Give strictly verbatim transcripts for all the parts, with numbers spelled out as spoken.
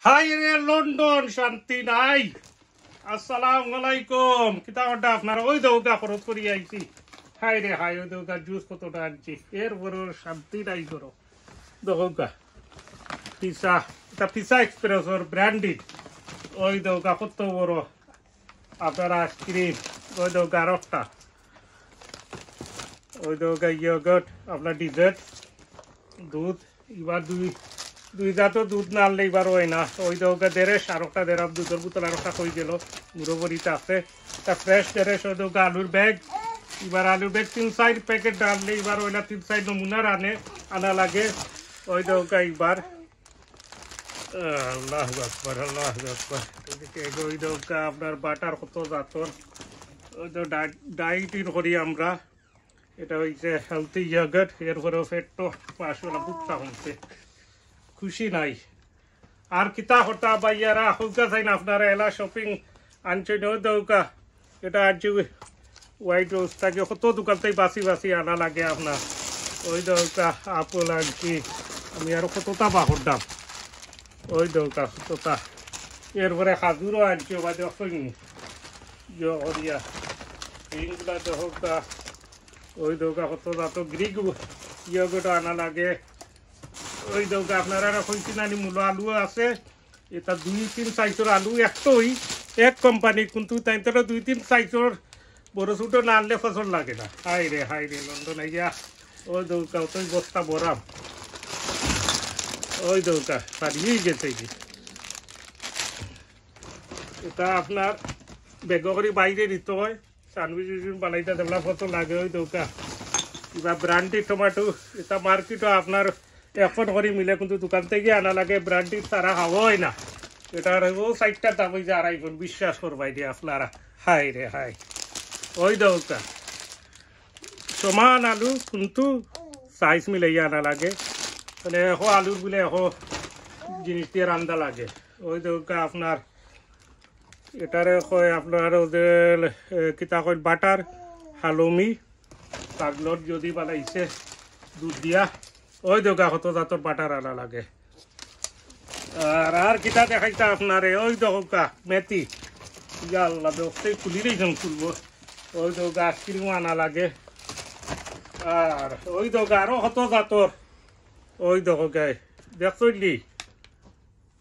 হায় রে লন্ডন, শান্তি নাই। আসসালামু আলাইকুম। কিতা অটা আপনারা? ওই দেউক্কা খরচ করি আইছি। হায় রে হায়, ওই দেউক্কা জুস কতটা আনছি, এরপরেও শান্তি নাই করো। দেউক্কা পিসা, এটা পিসা এক্সপ্রেসর ব্র্যান্ডেড। ওই দেউক্কা কত বড় আপনার আইসক্রিম। ওই দেউক্কা আরোটা। ওই দেউক্কা ইয়োগার্ট, আপনার ডেজার্ট, দুধ। ইবার দুই দুই জাতর দুধ না আনলে ইবার অয় না। ওই দেউক্কা দেড়েশ, আরোটা দেড়াম দুধর বোতল আরোটা কই গেল, মুরব্বরিতে আছে। তা ফ্রেশ দেড়েশ। ওই দেউক্কা আলুর ব্যাগ, ইবার আলুর ব্যাগ তিন চাইর প্যাকেট না আনলে ইবার অয় না, তিন চাইর নমুনা রানে আনা লাগে। ওই দেউক্কা ইবার, আল্লাহু আকবার, আল্লাহু আকবার। এদিকে ওই দেউক্কা আপনার বাটার কত জাতর, ওই তো ডায়েট, ডায়েটিং করি আমরা। এটা হইছে হেলদি ইয়োগার্ট, এরপরেও পেট তো মাশাআল্লাহ খুব সাফ হইছে, খুশি নাই। আর কিতা হতা ভাইয়ারা, হউকা চাইন আপনারা এলা শপিং আনছইন, ওই দেউক্কা, এটা আনছি ওয়াইড রোজ থাকি, কত দোকান থাকি বাছি বাছি আনা লাগে আপনার। ওই দেউক্কা আপেল আনছি আমি, আর কততা বাহর দাম, ওই দেউক্কা কততা। এরপরে খাজুরও আনছি, ওবা দেখছইন নি, ইয়ে করিয়া, গ্রিনগুলা দেউক্কা, ওই দেউক্কা কত জাত গ্রিক ইয়োগার্ট আনা লাগে। ওই দেউক্কা আপনারা কইছি নানি মূলো আলু আছে, এটা দুই তিন সাইজর আলু, একটাই এক কোম্পানি, কিন্তু তাইন তো দুই তিন সাইজর বড় ছোট না আনলে ফসল লাগে না। হায় রে হায় রে, লন্ডন আইয়া ওই দেউক্কা অতই বস্তা ভরাম, ওই দেউক্কা সারিয়েই গেছে কি। এটা আপনার বেগ করি বাইরে নিতে হয়। স্যান্ডউইচ উইচ বানাইতে দেখলাম কত লাগে, ওই দেউক্কা। কিবা ব্র্যান্ডেড টমেটো, এটা মার্কেটও আপনার এখন করি মিলে, কিন্তু দোকান থাকি আনা লাগে, ব্র্যান্ডেড ছাড়া খাওয়া হয় না। এটার ও সাইডটার দাম হইছে আড়াই গুণ, বিশ্বাস করবায় নি আপনারা। হায় রে হায়, ওই দেউক্কা সমান আলু কিন্তু সাইজ মিলাইয়া আনা লাগে, মানে এখন আলুর বুলে এখন জিনিস দিয়া রান্দা লাগে। ওই দেউক্কা আপনার এটারে কয় আপনার ওই যে, এ, কিতা কয়, বাটার হালুমি, তাগলট যদি বানাইছে দুধ দিয়া। ওই দেউক্কা কত জাতর বাটার আনা লাগে। আর আর কিতা দেখাইতা আপনারে, ওই দেউক্কা মেথি, ইয়া আল্লাহ, দেখতেই খুলি দিয়েছেন খুলবো। ওই দেউক্কা আইসক্রিম আনা লাগে। আর ওই দেউক্কা আরো কত জাতর, ওই দেউক্কা, দেখছইন নি?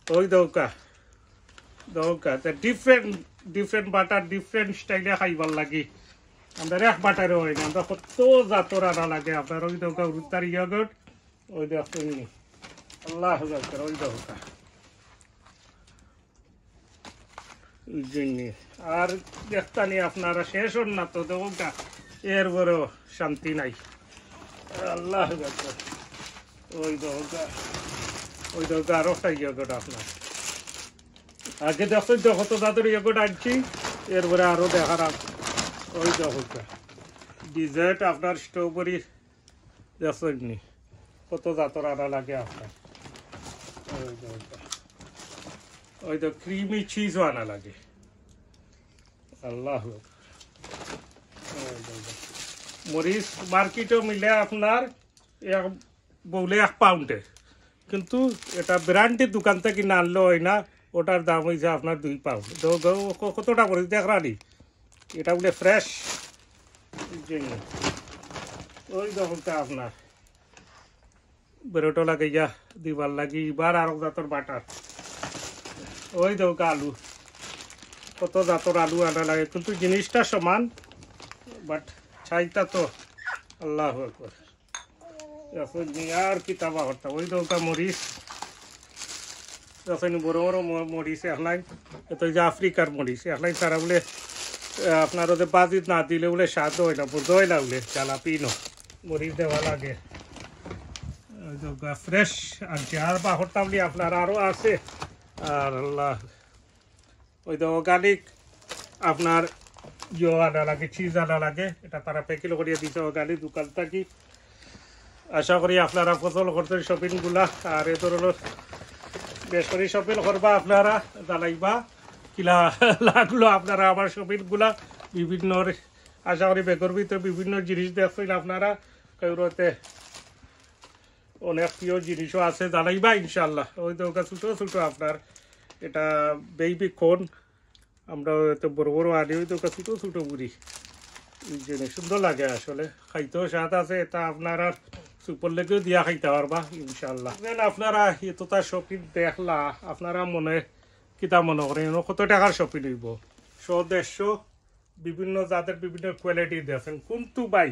ওই দেউক্কা, দেউক্কা, তে ডিফারেন্ট, ডিফারেন্ট বাটার, ডিফারেন্ট স্টাইলে খাইবার লাগি। আমরার এক বাটারে হয় না, আমরার কত জাতর আনা লাগে। আপনার ওই দেউক্কা উরুত্তার ইয়োগার্ট, ওই দেখছইন নি, আল্লাহু আকবার, ওই দেউক্কা। বুঝছইন নি? আর দেখতা নি আপনারা, শেষ অর না তো দেউক্কা, এরপরেও শান্তি নাই। আল্লাহু আকবার। ওই দেউক্কা, ওই দেউক্কা আরো একটা ইয়োগার্ট আপনার। আগে দেখছইন তো কত জাতর ইয়োগার্ট আনছি, এরপরে আরো দেখারাম। ওই দেউক্কা ডেজার্ট আপনার স্ট্রবেরি, দেখছইন নি কত জাতর আনা লাগে আপনার। ওই দেউক্কা, ওই তো ক্রিমি চিজও আনা লাগে। আল্লাহু আকবার। ওই দেউক্কা মরিচ মার্কেটও মিলে আপনার এক বউলে এক পাউন্ডে, কিন্তু এটা ব্র্যান্ডের দোকান থাকি না আনলে হয় না, ওটার দাম হইছে আপনার দুই পাউন্ড। তো গ-, ক-, কতটা মরিচ দেখরা নি, এটা বুলে ফ্রেশ। ওই দেউক্কা আপনার ব্রেডও লাগাইয়া দিবার লাগি, ইবার আরো জাতর বাটার। ওই দেউক্কা আলু, কত জাতর আলু আনা লাগে, কিন্তু জিনিসটা সমান, বাট চাইতা তো। আল্লাহু আকবার। দেখছইন নি, আর কিতা বা করতা, ওই দেউক্কা মরিচ, দেখছইন নি বড় বড় ম-, মরিচ, এখলাই, এটা ওই যে আফ্রিকার মরিচ, এখলাই তারা বুলে, আহ, আপনার ওদের বাজিত না দিলে বুলে স্বাদ হয় না, বুঝতে হয় না বুলে, জালাপিনো মরিচ দেওয়া লাগে। ওই দেউক্কা ফ্রেশ, আর যে আর বা করতা বুলে আপনার আরো আছে। আর আল্লাহ, ওই তো অর্গানিক আপনার ইয়ে আনা লাগে, চিজ আনা লাগে, এটা তারা প্যাকেট করিয়া দিছে অর্গানিক দোকান থাকি। আশা করি আপনারা পছন্দ করছেন শপিং গুলা, আর এ ধরনের বেশ করি শপিং করবা আপনারা, জানাইবা কিলা লাগলো আপনারা আমার শপিং গুলা। বিভিন্ন রে-, আশা করি বেগর ভিতরে বিভিন্ন জিনিস দেখছেন আপনারা, কেউরতে অনেক প্রিয় জিনিসও আছে, জানাইবা ইনশাল্লাহ। ওই দেউক্কা ছোট ছোট আপনার এটা বেবি কর্ন। আমরা তো বড় বড় আনি, ওই তো ছোট ছোট বুড়ি। এই জিনিস সুন্দর লাগে আসলে, খাইতেও স্বাদ আছে। এটা আপনারা সুপর লগেও দিয়া খাইতা পারবা ইনশাআল্লাহ। Then আপনারা এতটা শপিং দেখলা, আপনারা মনে কিতা মনে করেন, কত টাকার শপিং অইবো? শো দেড়শো, বিভিন্ন জাতের বিভিন্ন কোয়ালিটি দেখেন। কিন্তু ভাই,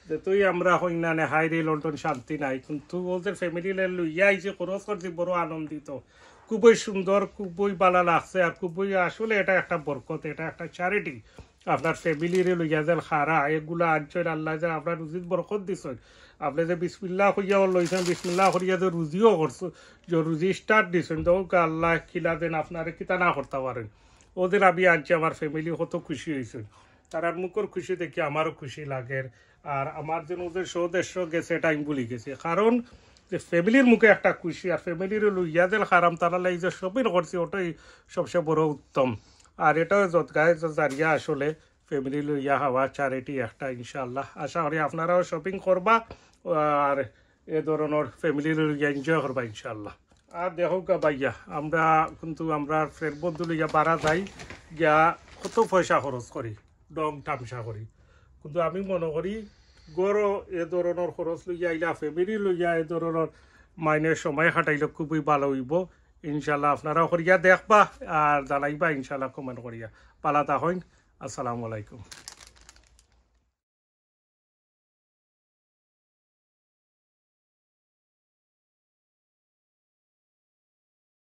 যেতই আমরা কই না নে, হায় রে লন্ডন শান্তি নাই, কিন্তু ওদের ফ্যামিলি লইয়া আইছি, খরচ করছি, বড় আনন্দিত। খুবই সুন্দর, খুবই ভালা লাগছে, আর খুবই আসলে এটা একটা বরকত, এটা একটা চ্যারিটি। আপনার ফ্যামিলিরে লইয়া যেন খারা এগুলা আনছইন, আল্লায় যেন আপনার রুজিত বরকত দিছইন। আপনি যে বিসমিল্লাহ কইয়া লইছইন, বিসমিল্লাহ করিয়া যে রুজিও করছইন, যে রুজি স্টার্ট দিছইন, তো আল্লায় কিলা যেন আপনারে কিতা না করতা পারইন। ওদের আমি আনছি, আমার ফ্যামিলি কত খুশি অইছইন। তারার মুখর খুশি দেখি আমারও খুশি লাগের। আর আমার যেন ওদের শো দেড়শো গেছে, এটা আমি ভুলি গেছি। কারণ যে ফ্যামিলির মুখে একটা খুশি, আর ফ্যামিলির লইয়া যেন খারাম, তারা লাগি যে শপিং করছি, ওটাই সবচেয়ে বড় উত্তম। আর এটাও যত গায়ে যে জারিয়া আসলে ফ্যামিলি লইয়া খাওয়া চ্যারিটি একটা, ইনশাআল্লাহ। আশা করি আপনারাও শপিং করবা আর এ ধরনের ফ্যামিলি লইয়া এনজয় করবা ইনশাআল্লাহ। আর দেখো গা ভাইয়া, আমরা কিন্তু আমরা ফ্রেন্ড বন্ধু লইয়া বারা যাই, গিয়া কত পয়সা খরচ করি, ডং তামশা করি, কিন্তু আমি মনে করি ঘরো এ ধরনের খরচ লইয়া আইলা, ফ্যামিলি লইয়া এ ধরনের মাইনে সময় কাটাইলে খুবই ভালা অইবো। ইনশাআল্লাহ আপনারাও করিয়া দেখবা আর জানাইবা ইনশাআল্লাহ কমেন্ট করিয়া। ভালা থাকইন, আসসালামু আলাইকুম।